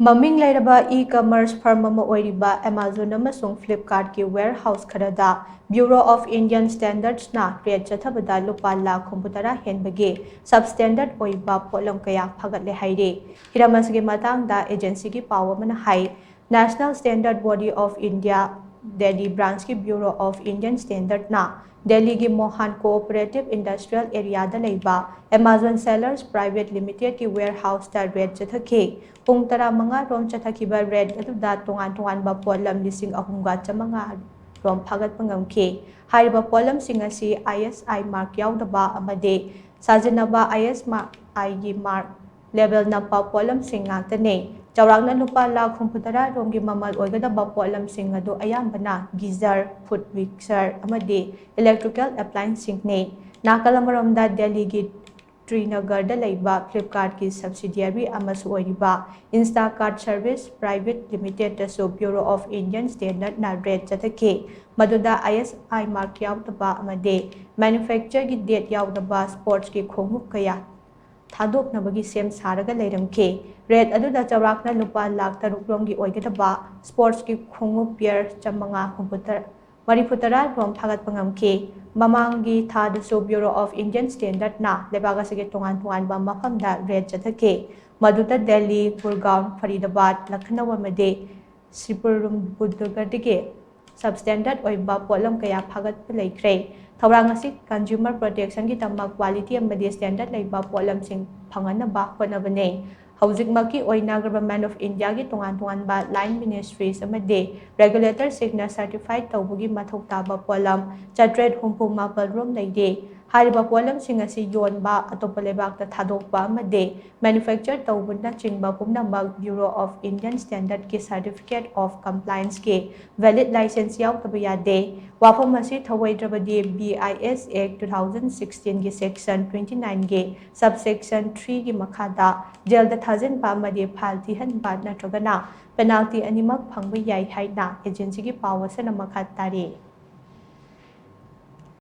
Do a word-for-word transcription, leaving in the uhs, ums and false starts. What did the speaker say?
ꯃꯃꯤꯡ ꯂꯩꯔꯕ e-commerce firm ꯑꯃ ꯑꯣꯏꯔꯤꯕ Amazon ꯑꯃꯁꯨꯡ Flipkartꯀꯤ warehouse ꯈꯔꯗ Bureau of Indian Standardsꯅ raid ꯆꯠꯊꯕꯗ ꯂꯨꯄꯥ ꯂꯥꯈ ꯍꯨꯝꯐꯨ ꯇꯔꯥ ꯍꯦꯟꯕꯒꯤ substandard ꯑꯣꯏꯕ ꯄꯣꯠꯂꯝ ꯀꯌꯥ ꯐꯥꯒꯠꯂꯦ ꯍꯥꯏꯔꯤ꯫ ꯍꯤꯔꯝ ꯑꯁꯤꯒꯤ ꯃꯇꯥꯡꯗ agencyꯒꯤ ꯄꯥꯎ ꯑꯃꯅ ꯍꯥꯏ, National Standard Body of India Delhi branchꯀꯤ Bureau of Indian Standardꯅ ꯗꯦꯜꯂꯤꯒꯤ ꯃꯣꯍꯥꯟ Cooperative Industrial Areaꯗ ꯂꯩꯕ Amazon Sellers Private Limitedꯀꯤ warehouseꯇ raid ꯆꯠꯊꯈꯤ꯫ ꯄꯨꯡ ꯇꯔꯥꯃꯉꯥ ꯔꯣꯝ ꯆꯠꯊꯈꯤꯕ raid ꯑꯗꯨꯗ ꯇꯣꯉꯥꯟ ꯇꯣꯉꯥꯟꯕ ꯄꯣꯠꯂꯝ ꯂꯤꯁꯤꯡ ꯑꯍꯨꯝꯒ ꯆꯥꯃꯉꯥ ꯔꯣꯝ ꯐꯥꯒꯠꯄ ꯉꯝꯈꯤ꯫ ꯍꯥꯏꯔꯤꯕ ꯄꯣꯠꯂꯝꯁꯤꯡ ꯑꯁꯤ ISI mark ꯌꯥꯎꯗꯕ ꯑꯃꯗꯤ ꯁꯥꯖꯤꯟꯅꯕ ISIꯒꯤ mark label ꯅꯞꯄ ꯄꯣꯠꯂꯝꯁꯤꯡ ꯉꯥꯛꯇꯅꯤ꯫ ꯆꯥꯎꯔꯥꯛꯅ ꯂꯨꯄꯥ ꯂꯥꯈ ꯍꯨꯝꯐꯨ ꯇꯔꯥ ꯔꯣꯝꯒꯤ ꯃꯃꯜ ꯑꯣꯏꯒꯗꯕ ꯄꯣꯠꯂꯝꯁꯤꯡ ꯑꯗꯨ ꯑꯌꯥꯝꯕꯅ geyser, food mixer ꯑꯃꯗꯤ electrical applianceꯁꯤꯡꯅꯤ꯫ ꯅꯥꯀꯜ ꯑꯃꯔꯣꯝꯗ ꯗꯦꯜꯂꯤꯒꯤ ꯇ꯭ꯔꯤꯅꯒꯔꯗ ꯂꯩꯕ Flipkartꯀꯤ subsidiary ꯑꯃꯁꯨ ꯑꯣꯏꯔꯤꯕ Instacart Service Private Limitedꯇꯁꯨ Bureau of Indian Standardꯅ raid ꯆꯠꯊꯈꯤ꯫ ꯃꯗꯨꯗ ISI mark ꯌꯥꯎꯗꯕ ꯑꯃꯗꯤ manufactureꯒꯤ date ꯌꯥꯎꯗꯕ sportsꯀꯤ ꯈꯣꯡꯎꯞ ꯀꯌꯥ ꯊꯥꯗꯣꯛꯅꯕꯒꯤ ꯁꯦꯝ ꯁꯥꯔꯒ ꯂꯩꯔꯝꯈꯤ꯫ Raid ꯑꯗꯨꯗ ꯆꯥꯎꯔꯥꯛꯅ ꯂꯨꯄꯥ ꯂꯥꯈ ꯇꯔꯨꯛ ꯔꯣꯝꯒꯤ ꯑꯣꯏꯒꯗꯕ sportsꯀꯤ ꯈꯣꯡꯎꯞ pair ꯆꯥꯃꯉꯥ ꯍꯨꯝꯐꯨ ꯇꯔꯥ, ꯃꯔꯤꯐꯨ ꯇꯔꯥ ꯔꯣꯝ ꯐꯥꯒꯠꯄ ꯉꯝꯈꯤ꯫ ꯃꯃꯥꯡꯒꯤ ꯊꯥꯗꯁꯨ Bureau of Indian Standardꯅ ꯂꯩꯕꯥꯛ ꯑꯁꯤꯒꯤ ꯇꯣꯉꯥꯟ ꯇꯣꯉꯥꯟꯕ ꯃꯐꯝꯗ raid ꯆꯠꯊꯈꯤ, ꯃꯗꯨꯗ ꯗꯦꯜꯂꯤ, ꯒꯨꯔꯒꯥꯎꯟ, ꯐꯔꯤꯗꯥꯕꯥꯗ, ꯂꯈꯅꯧ ꯑꯃꯗꯤ ꯁ꯭ꯔꯤꯄꯨꯔꯝꯕꯨꯗꯨꯒꯗꯒꯤ substandard ꯑꯣꯏꯕ ꯄꯣꯠꯂꯝ ꯀꯌꯥ ꯐꯥꯒꯠꯄ ꯂꯩꯈ꯭ꯔꯦ꯫ ꯊꯧꯔꯥꯡ ꯑꯁꯤ consumer protectionꯒꯤꯗꯃꯛ quality ꯑꯃꯗꯤ standard ꯂꯩꯕ ꯄꯣꯠꯂꯝꯁꯤꯡ ꯐꯪꯍꯟꯅꯕ ꯍꯣꯠꯅꯕꯅꯤ꯫ ꯍꯧꯖꯤꯛꯃꯛꯀꯤ ꯑꯣꯏꯅ Government of Indiaꯒꯤ ꯇꯣꯉꯥꯟ ꯇꯣꯉꯥꯟꯕ line ministries ꯑꯃꯗꯤ regulatorꯁꯤꯡꯅ certify ꯇꯧꯕꯒꯤ ꯃꯊꯧ ꯇꯥꯕ ꯄꯣꯠꯂꯝ ꯆꯥꯇ꯭ꯔꯦꯠ ꯍꯨꯝꯐꯨ ꯃꯥꯄꯜ ꯔꯣꯝ ꯂꯩꯔꯤ꯫ ꯍꯥꯏꯔꯤꯕ ꯄꯣꯠꯂꯝꯁꯤꯡ ꯑꯁꯤ ꯌꯣꯟꯕ, ꯑꯇꯣꯞꯄ ꯂꯩꯕꯥꯛꯇ ꯊꯥꯗꯣꯛꯄ ꯑꯃꯗꯤ manufacture ꯇꯧꯕꯅꯆꯤꯡꯕ ꯄꯨꯝꯅꯃꯛ Bureau of Indian Standardꯀꯤ Certificate of Complianceꯀꯤ valid license ꯌꯥꯎꯗꯕ ꯌꯥꯗꯦ꯫ ꯋꯥꯐꯝ ꯑꯁꯤ ꯊꯧꯑꯣꯏꯗ꯭ꯔꯕꯗꯤ BIS Act two thousand sixteenꯒꯤ section twenty nineꯒꯤ subsection threeꯒꯤ ꯃꯈꯥꯗ jailꯗ ꯊꯥꯖꯤꯟꯕ ꯑꯃꯗꯤ fine ꯊꯤꯍꯟꯕ ꯅꯠꯇ꯭ꯔꯒꯅ penalty ꯑꯅꯤꯃꯛ ꯐꯪꯕ ꯌꯥꯏ ꯍꯥꯏꯅ agencyꯒꯤ ꯄꯥꯎ ꯑꯁꯤꯅ ꯃꯈꯥ ꯇꯥꯔꯤ꯫